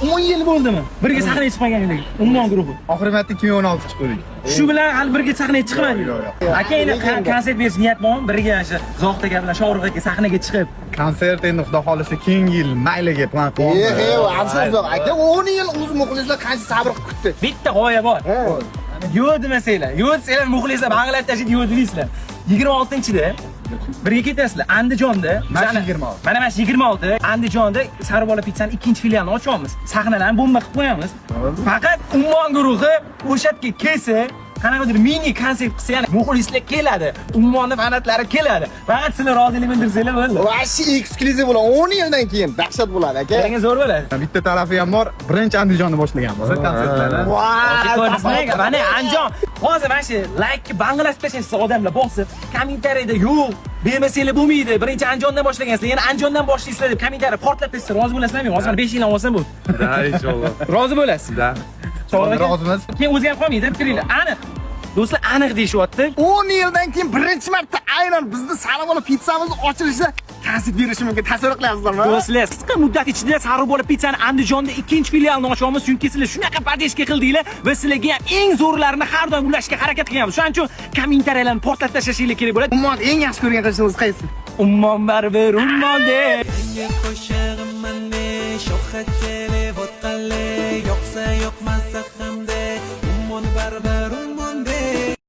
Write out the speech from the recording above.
10 yil bo'ldimi? Birga sahnaga chiqmaganinglarga. Ummon guruhi. Oxirgi marta 2016 chiqdik. Shu bilan hali birga sahnaga chiqmadingiz. Yo'q, yo'q. Aka, endi konsert berish niyat bormi? Birga shu Zohid aka bilan Shohrux aka sahnaga chiqib. Konsert endi xudo xolisa keyingi yil mayliga plan qilyapmiz. Afsus yo'q aka, 10 yil o'z muxlislar qancha sabr qilib kutdi. Bitta g'oya bor. Yo'q demasanglar, yo'q desanglar muxlislar bang'ilab tashlaydi, yo'q demaysizlar. 26-da birga ketasizlar Andijonda. Mana Bizani- 26. Mana shu 26 Andijonda Saribola Pizzani ikkinchi filialini ochyapmiz. Sahnalarni bomba qilib qo'yamiz. Faqat Ummon guruhi o'sha yerga kelsa, qanaqadir mini konsert qilsa, ya'ni muxlislar keladi. Ummonni fanatlari keladi. Faqat sizlar rozilik bildirsanglar bo'ldi. Вообще eksklyuziv bo'ladi. 10 yildan keyin dahshat bo'ladi aka. Keling, zo'r bo'ladi. Bitta tarafi ham bor. Birinchi Andijonni boshlaganmiz konsertlarni. Ko'rdingizmi? Mana Andijon. Hozir mana shu laykni bang'ilashib tashlashsa odamlar bosib, kommentariyada yo'q, bermasanglar bo'lmaydi. Birinchi Andijondan boshlagansizlar, yana Andijondan boshlaysizlar deb kommentariy portlab tashlasa rozi bo'lasizlarmi? Hozir mana 5 yildan olsam bu. Да, inshaalloh. Rozi bo'lasiz. Да. To'g'ri aka? Rozimiz. Keyin o'zgarib qolmaydi fikringlar. Aniq. Do'stlar aniq deyishyapti. 10 yildan keyin birinchi marta aynan bizni Saribola pizzamiz ochilishida konsert berishi mumkin. Tasavvur qilyapsizlarmi? Do'stlar, qisqa muddat ichida Saribola Pizzani Andijonda ikkinchi filialini ochamiz, chunki sizlar shunaqa поддержка qildinglar va sizlarga ham eng zo'rlarini har doim ulashga harakat qilganmiz. Shuning uchun kommentariyalarni portlatib tashlashinglar kerak bo'ladi. Ummon eng yaxshi ko'rgan qo'shig'ingiz qaysi? Ummon baribir ummon deb. Yangi qo'shig'im sho'xat televotqali yoqsa yoqmasa.